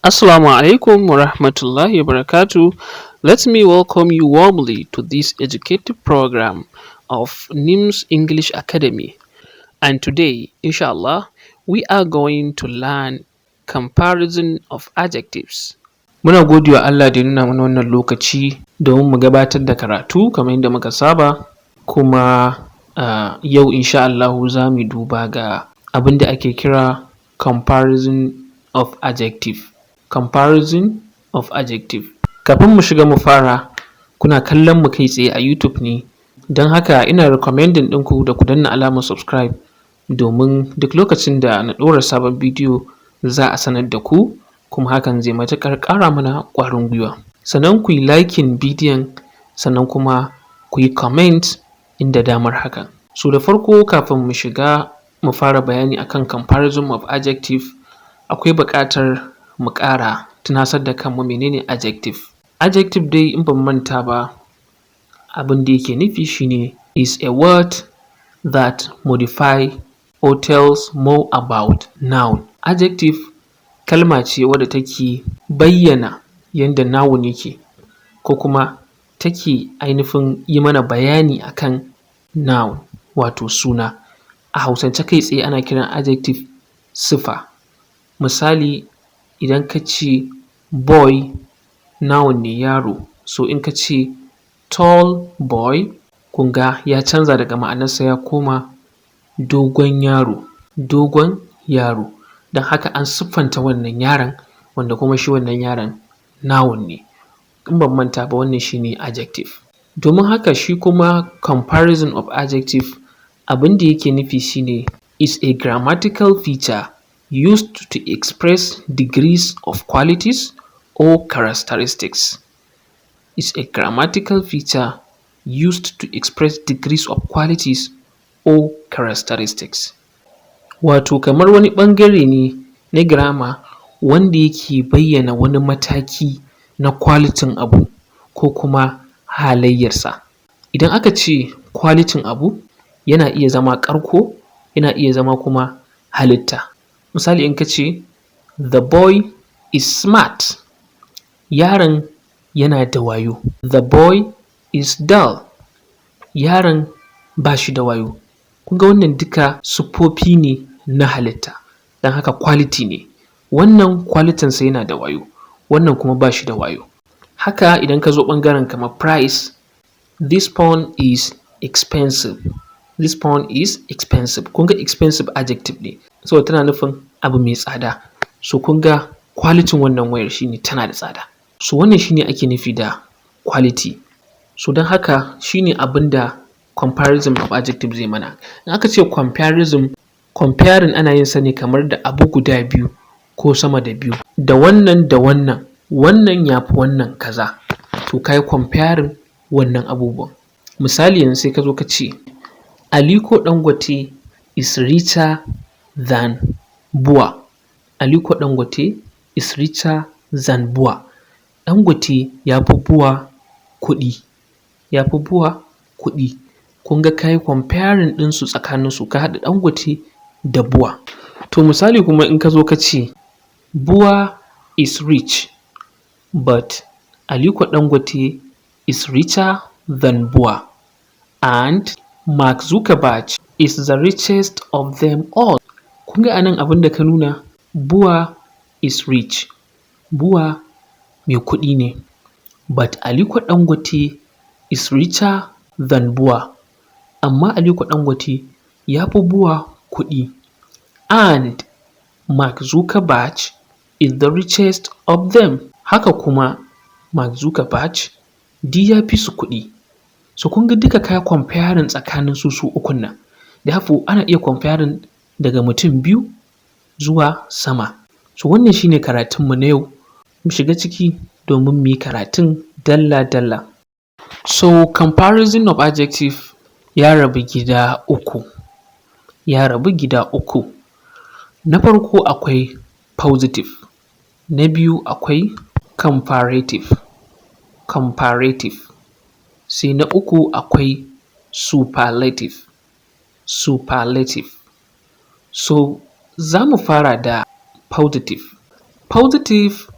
Assalamu alaikum wa rahmatullahi wa barakatuh. Let me welcome you warmly to this educative program of NIMS English Academy. And today, inshallah, we are going to learn comparison of adjectives. Muna gode wa Allah da ya nuna mana wannan lokaci domin mu gabatar da karatu kamar yadda muka saba, kuma yau insha Allahu za mu duba ga abin da ake kira comparison of adjective. Comparison of adjective. Kafin mu shiga mu fara, kuna kallon mu kai tsaye a YouTube ne, don haka ina recommending ɗinku da ku danna alamar subscribe domin duk lokacin da na ɗora sabon bidiyo za a sanar da ku, kuma hakan zai matuƙar ƙara mana ƙwarin gwiwa. Sannan ku yi liking bidiyon, sannan kuma ku yi comment inda damar hakan. So da farko, kafin mu shiga mu fara bayani akan comparison of adjective, akwai buƙatar mu ƙara tunasar da kanmu mene ne adjective. Adjective dai, in ban manta ba, abin da yake nufi shi ne is a word that modify or tells more about noun. Adjective kalma ce wadda take bayyana yanda noun yake, ko kuma take ainifin yi mana bayani akan noun, wato suna. A Hausance kai tsaye ana kiran adjective sifa. Misali, idan ka ce boy, noun ne, yaro. So in ka ce tall boy, kun ga ya canza daga ma'anarsa ya koma dogon yaro, dogon yaro. Don haka an siffanta wannan yaron, wanda kuma shi wannan yaron noun ne. In ban manta ba, wannan shi ne adjective. Domin haka shi kuma comparison of adjective, abin da yake nufi shi ne is a grammatical feature used to express degrees of qualities or characteristics. Is a grammatical feature used to express degrees of qualities or characteristics. Wato kamar wani ɓangare ne na grammar wanda yake bayyana wani mataki na quality-n abu ko kuma halayyarsa. Idan aka ce quality-n abu, yana iya zama ƙarko, yana iya zama kuma halitta. Misali, in ka ce "The boy is smart", yaron yana da wayo. "The boy is dull", yaron ba shi da wayo. Kun ga wannan duka siffofi ne na halitta, don haka quality ne. Wannan quality-nsa yana da wayo, wannan kuma ba shi da wayo. Haka idan ka zo ɓangaren kamar price, "This phone is expensive", "This phone is expensive". Kun ga expensive adjective ne, saboda tana nufin abu mai tsada. So kun ga quality-n wannan wayar shi ne tana da tsada. So wannan shi ne ake nufi da quality. So don haka shi ne abin da comparison of adjective zai mana. In aka ce comparison, comparing ana yin sa ne kamar da abu guda biyu ko sama da biyu, da wannan da wannan, wannan ya fi wannan kaza, to ka yi comparing wannan abubuwan. Misali, yanzu sai ka zo ka ce "Aliko Dangote is richer than BUA". Aliko Dangote is richer than BUA. Dangote ya fi BUA kuɗi, ya fi BUA kuɗi. Kun ga ka yi comparing ɗinsu tsakaninsu, ka haɗa Dangote da BUA. To misali kuma in ka zo ka ce "BUA is rich but Aliko Dangote is richer than BUA and Mark Zuckerberg is the richest of them all". Kun ga a nan abin da ka nuna, BUA is rich, BUA mai kuɗi ne, but Aliko Dangote is richer than BUA, amma Aliko Dangote ya fi BUA kuɗi, and Mark Zuckerberg is the richest of them. Haka kuma Mark Zuckerberg duk ya fi su kuɗi. So kun ga duka ka yi comparing tsakanin su su ukun nan. Therefore ana iya comparing daga mutum biyu zuwa sama. So wannan shi ne karatunmu na yau. Mu shiga ciki domin mu yi karatun dalla-dalla. So comparison of adjective ya rabu gida uku, ya rabu gida uku. Na farko akwai positive, na biyu akwai comparative, comparative, sai na uku akwai superlative, superlative. So za mu fara da positive. Positive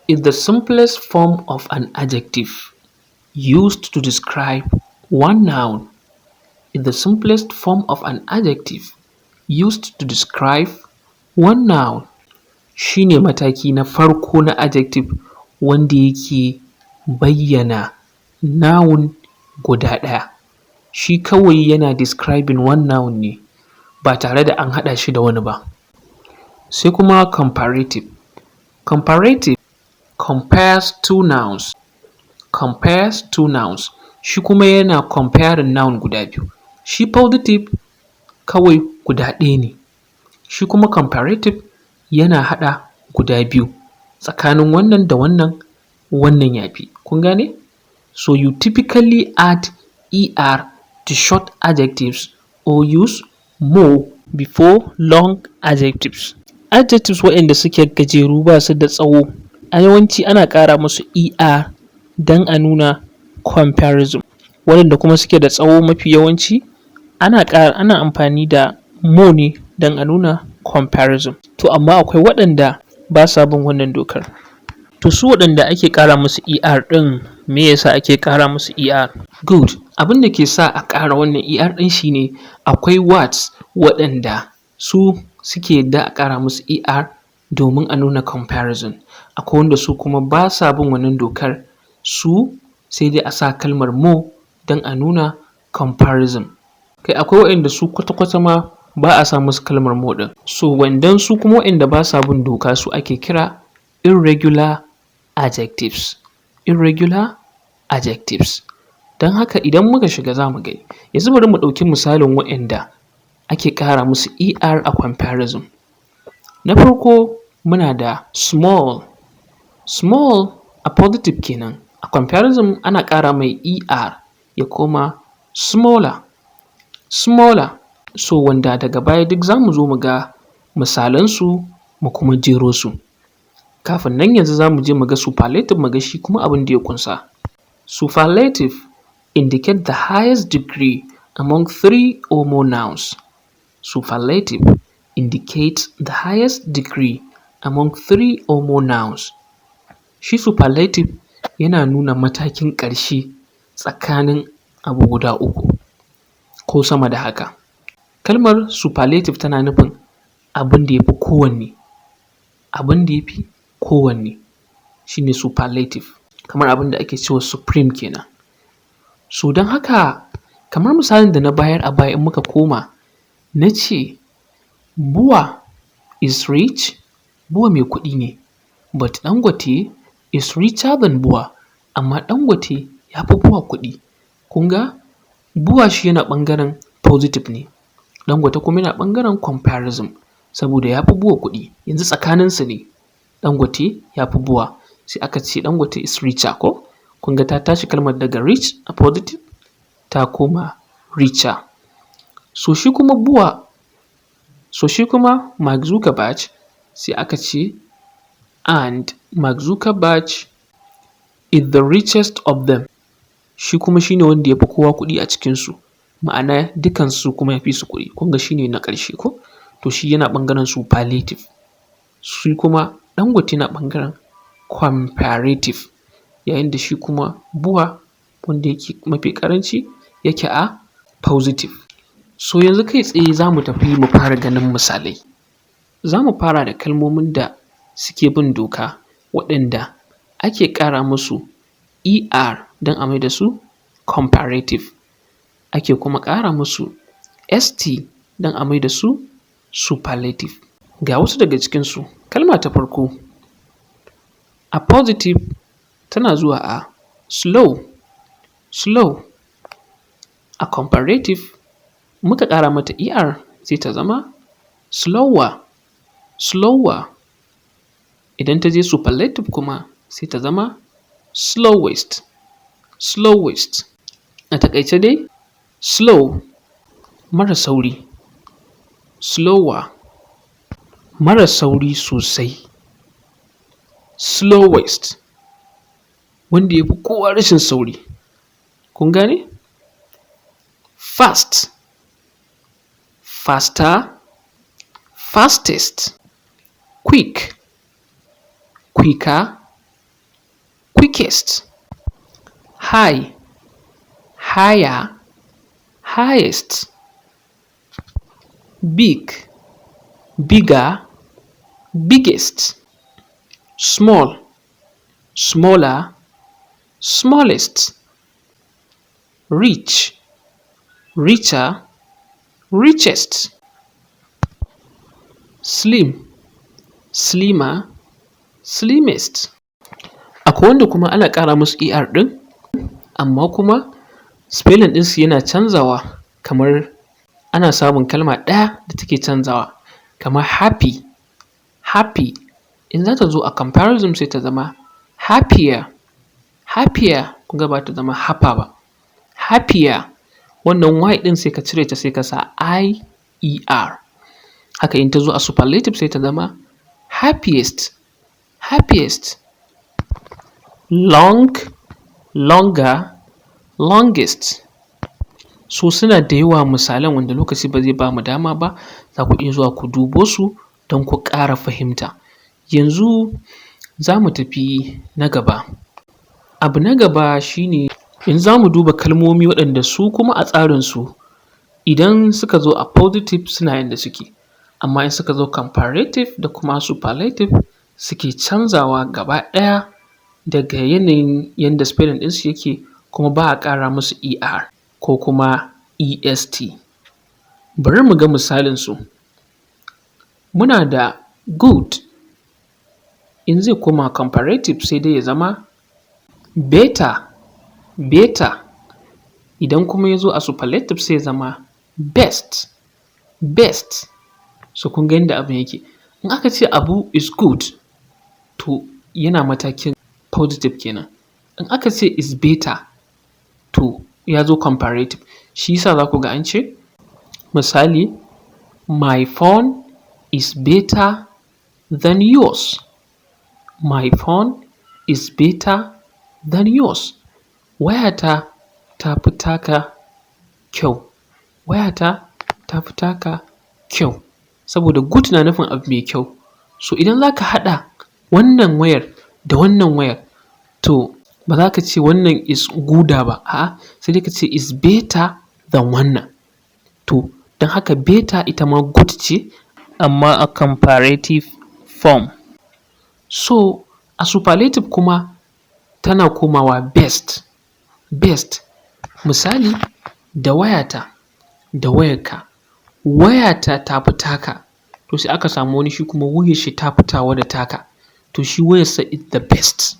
is the simplest form of an adjective used to describe one noun. Is the simplest form of an adjective used to describe one noun. Shi ne mataki na farko na adjective wanda yake bayyana noun guda ɗaya. Shi kawai yana describing one noun ne ba tare da an haɗa shi da wani ba. Sai kuma comparative. Comparative compares two nouns, compares two nouns. Shi kuma yana comparing noun guda biyu. Shi positive kawai guda ɗaya ne, shi kuma comparative yana haɗa guda biyu, tsakanin wannan da wannan, wannan ya fi. Kun gane? So you typically add er to short adjectives or use more before long adjectives. Adjectives waɗanda suke gajeru, ba su da tsawo, a yawanci ana ƙara musu er don a nuna comparison. Waɗanda kuma suke da tsawo, mafi yawanci ana ƙara, ana amfani da more ne don a nuna comparison. To amma akwai waɗanda ba sa bin wannan dokar. To su waɗanda ake ƙara musu er ɗin, me yasa ake ƙara musu er? Good. Abin da ke sa a ƙara wannan er ɗin shi ne akwai words waɗanda su suke yadda a ƙara musu er domin a nuna comparison. Akwai wanda su kuma ba sa bin wannan dokar, su sai dai a sa kalmar more don a nuna comparison. Kai, akwai waɗanda su kwata-kwata ma ba a sa musu kalmar more ɗin. So wannan su kuma waɗanda ba sa bin doka, su ake kira irregular adjectives. Irregular adjectives. Don haka idan muka shiga za mu gani. Yanzu bari mu ɗauki misalin waɗanda ake ƙara musu er a comparison. Na farko muna da small. Small a positive kenan. A comparison ana ƙara mai er ya koma smaller, smaller. So wanda daga baya duk za mu zo mu ga misalansu mu kuma jero su. Kafin nan, yanzu za mu je mu ga superlative, mu ga shi kuma abin da ya ƙunsa. Superlative indicate the highest degree among three or more nouns. Superlative indicates the highest degree among three or more nouns. Shi superlative yana nuna matakin ƙarshe tsakanin abu guda uku ko sama da haka. Kalmar superlative tana nufin abin da ya fi kowanne, abin da ya fi kowanne shi ne superlative, kamar abin da ake cewa supreme kenan. So don haka, kamar misalin da na bayar a baya, in muka koma, na ce Bua is rich, Bua mai kuɗi ne, but Dangote is richer than Bua, amma Dangote ya fi Bua kuɗi. Kun ga Bua shi yana ɓangaren positive ne, Dangote kuma yana ɓangaren comparison saboda ya fi Bua kuɗi. Yanzu tsakaninsu ne, Dangote ya fi Bua, sai aka ce Dangote is richer, ko? Kun ga ta tashi kalmar daga rich a positive ta koma richer. So shi kuma Bua, so shi kuma Mark Zuckerberg, sai aka ce and Mark Zuckerberg is the richest of them. Shi kuma shi ne wanda ya fi kowa kuɗi a cikinsu, ma'ana dukansu kuma ya fi su kuɗi. Kun ga shi ne na ƙarshe, ko? To shi yana ɓangaren superlative. Shi kuma Dangote yana ɓangaren comparative, yayin da shi kuma Bua, wanda yake mafi ƙaranci, yake a positive. So yanzu kai tsaye za mu tafi mu fara ganin misalai. Za mu fara da kalmomin da suke bin doka, waɗanda ake ƙara musu er don a maida su comparative, ake kuma ƙara musu st don a maida su superlative. Ga wasu daga cikinsu. Kalma ta farko a positive tana zuwa a slow, slow. A comparative, muka ƙara mata er, sai ta zama slower, slower. Idan ta je superlative kuma, sai ta zama slowest, slowest. A taƙaice dai, slow mara sauri, slower mara sauri sosai, slowest wanda ya fi kowa rashin sauri. Kun gane? Fast, faster, fastest, quick, Quicker, quickest. High, higher, highest. Big, bigger, biggest. Small, smaller, smallest. Rich, richer, richest. Slim, slimmer, slimmest. Akwai wanda kuma ana ƙara musu er ɗin, amma kuma spelling ɗinsu yana canzawa, kamar ana samun kalma ɗaya da take canzawa, kamar happy. Happy in za ta zo a comparison sai ta zama happier. Happier, kun ga ba ta zama happer ba. Happier, wannan y ɗin sai ka cire ta, sai ka sa ier. Haka in ta zo a superlative sai ta zama happiest, happiest. Long, longer, longest. So suna da yawa misalan wanda lokaci ba zai ba mu dama ba, za ku iya zuwa ku dubo su don ku ƙara fahimta. Yanzu za mu tafi na gaba. Abu na gaba shi ne yanzu za mu duba kalmomi waɗanda su kuma a tsarinsu idan suka zo a positive suna yanda suke, amma in suka zo comparative da kuma superlative suke canzawa gaba ɗaya daga yanayin yanda spelling ɗinsu yake, kuma ba a ƙara musu er ko kuma est. Bari mu ga misalinsu. Muna da good, in zai koma comparative sai dai ya zama better, better. Idan kuma ya zo a superlative sai ya zama best, best. So kun ga yanda abin yake. In aka ce abu is good, to yana matakin positive kenan. In aka ce is better, to ya zo comparative. Shi ya sa za ku ga an ce misali, "My phone is better than yours." "My phone is better than yours." Wayata ta fi taka kyau. Wayata ta fi taka kyau. Saboda good na nufin abu mai kyau. So idan za ka haɗa wannan wayar da wannan wayar, to ba za ka ce wannan is gooder ba, a'a, sai dai ka ce is better than wannan. To don haka better ita ma good ce, amma a comparative form. So a superlative kuma tana komawa best, best. Misali, da wayata da wayarka, wayata ta fi taka, to sai aka samu wani shi kuma wayar shi ta fi tawa da taka, to shi wayarsa is the best.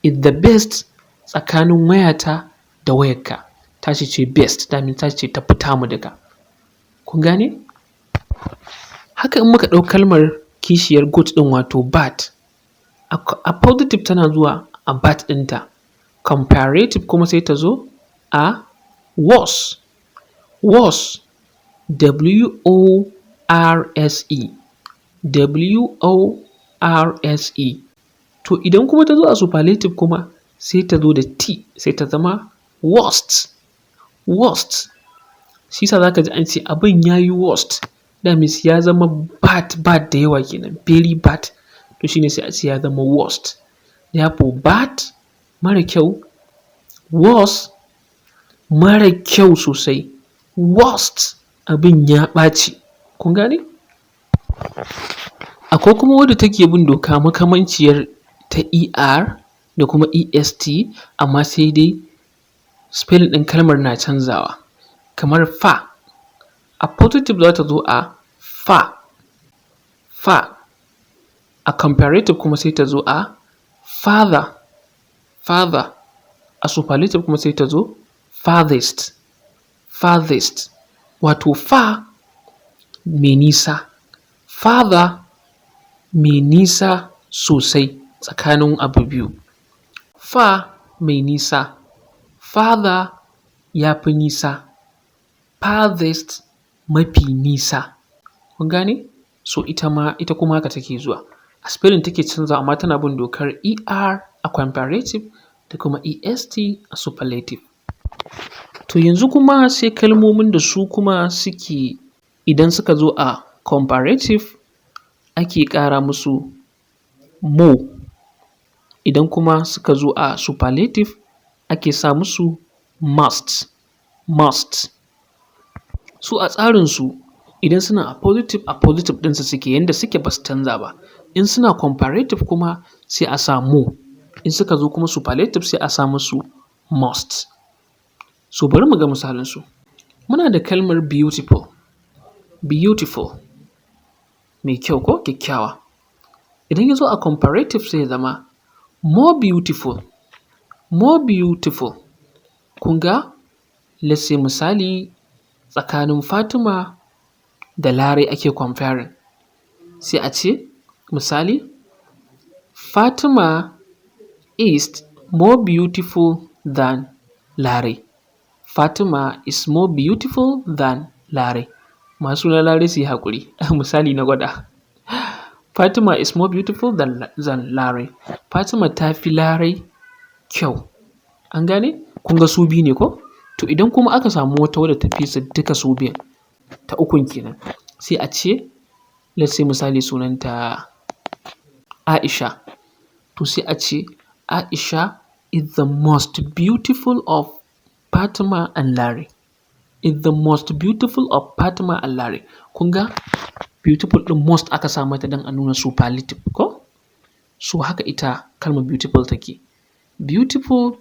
Is the best tsakanin wayata da wayarka. Tashi ce best, that means tashi ce ta fi tamu duka. Kun gane? Haka in muka ɗau kalmar kishiyar good ɗin, wato bad, a positive tana zuwa a bad ɗinta, comparative kuma sai ta zo a worse, worse, W O R S E, W O R S E. To idan kuma ta zo a superlative kuma sai ta zo da T, sai ta zama worst, worst. Shi ya sa za ka ji an ce abin ya yi worst. That means ya zama bad, bad da yawa kenan, very bad. To shi ne sai a ce ya zama worst. Therefore bad mara kyau, worse mara kyau sosai, worst abin ya ɓaci. Kun gane? Akwai kuma wadda take bin doka makamanciyar ta er da kuma est, amma sai dai spelling ɗin kalmar na canzawa. Kamar far, a positive za ta zo a far, far. A comparative kuma sai ta zo a farther, farther. A superlative kuma sai ta zo farthest, farthest. Wato far mai nisa, farther mai nisa sosai tsakanin abu biyu. Far mai nisa, farther ya fi nisa, farthest mafi nisa. Kun gane? So ita ma ita kuma haka take zuwa. A spelling take canzawa, amma tana bin dokar er a comparative da kuma est a superlative. To yanzu kuma sai kalmomin da su kuma suke idan suka zo a comparative ake ƙara musu more. Idan kuma suka zo a superlative, ake sa musu most, most. Su a tsarinsu, idan suna a positive, a positive ɗinsu suke, yanda suke ba su canza ba. In suna comparative kuma, sai a sa more. In suka zo kuma superlative, sai a sa musu most. So bari mu ga misalansu. Muna da kalmar beautiful, beautiful, mai kyau ko kyakkyawa. Idan ya zo a comparative, sai ya zama more beautiful, more beautiful. Kun ga, let's say misali tsakanin Fatima da Larai ake comparing. Sai a ce misali, "Fatima is more beautiful than Larai." Fatima is more beautiful than Larai. Masu suna Larai su yi haƙuri, misali na gwada. Fatima is more beautiful than Larai. Fatima ta fi Larai kyau. An gane? Kun ga su biyu ne ko? To, idan kuma aka samu wata wadda ta fi su duka su biyun, ta ukun kenan, sai a ce, let's say misali sunanta Aisha. To, sai a ce, "Aisha is the most beautiful of Fatima and Larai." Is the most beautiful of Fatima and Larai. Kun ga beautiful ɗin, most aka sa mata don a nuna superlative ko? So haka ita kalmar beautiful take. Beautiful,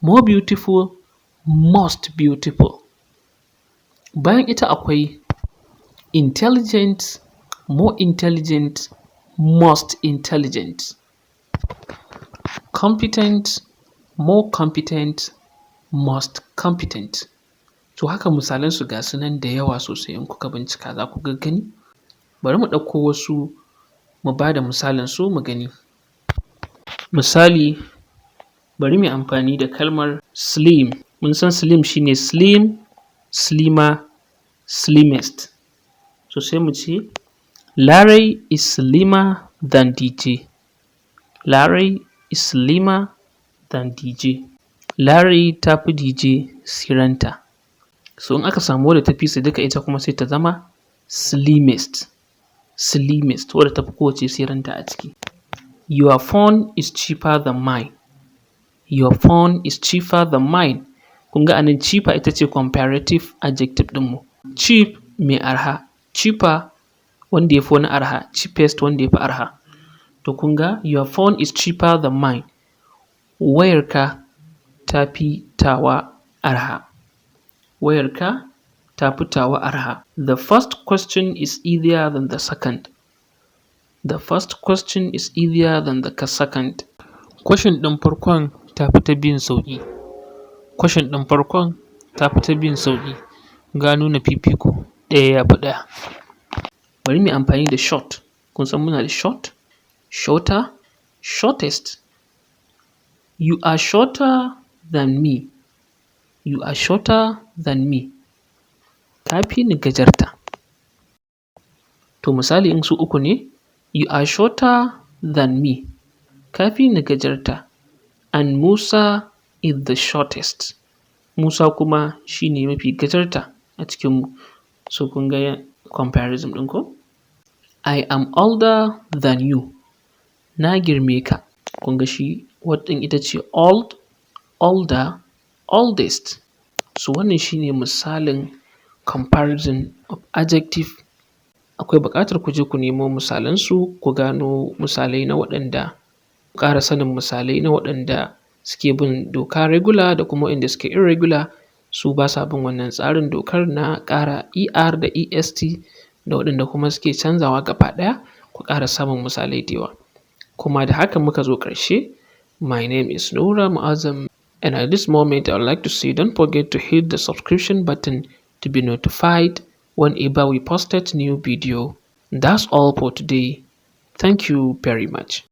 more beautiful, most beautiful. Bayan ita akwai intelligent, more intelligent, most intelligent. Competent, more competent, most competent. To, haka misalansu ga su nan da yawa sosai, in kuka bincika za ku gaggani. Bari mu ɗauko wasu mu ba da misalin su mu gani. Misali, bari mu yi amfani da kalmar slim. Mun san slim shi ne slim, slimmer, slimmest. So sai mu ce, "Larai is slimmer than Dije." Larai is slimmer than Dije. Larai ta fi Dije siranta. So in aka samu wadda ta fi su duka, ita kuma sai ta zama slimmest, slimmest, wadda ta fi kowacce siranta a ciki. Your phone is cheaper than mine. Your phone is cheaper than mine. Kun ga a nan cheaper ita ce comparative adjective ɗinmu. Cheap mai arha, cheaper wanda ya fi wani arha, cheapest wanda ya fi arha. To, kun ga your phone is cheaper than mine. Wayarka ta fi tawa arha. Wayarka ta fi tawa arha. The first question is easier than the second. The first question is easier than the second. Question ɗin farkon ta fi ta biyun sauƙi. Question ɗin farkon ta fi ta biyun sauƙi. Ga nuna fifiko, ɗaya ya fi ɗaya. Bari mu yi amfani da short. Kun san muna da short, shorter, shortest. You are shorter than me. You are shorter than me. Ka fi ni gajarta. To, misali in su uku ne, you are shorter than me. Ka fi ni gajarta. And Musa is the shortest. Musa kuma shi ne mafi gajarta a cikinmu. So kun ga comparison ɗin ko? I am older than you. Na girme ka. Kun ga shi word ɗin ita ce old, older, oldest. So wannan shi ne misalin comparison of adjective. Akwai buƙatar ku je ku nemo misalansu, ku gano misalai na waɗanda ƙara sanin misalai na waɗanda suke bin doka regular da kuma waɗanda suke irregular, su ba sa bin wannan tsarin dokar na ƙara er da est, da waɗanda kuma suke canzawa gaba ɗaya, ku ƙara samun misalai da yawa. Kuma da haka muka zo ƙarshe. My name is Nura Mu'azzam, and at this moment I would like to say, don't forget to hit the subscription button to be notified whenever we posted new video. That's all for today. Thank you very much.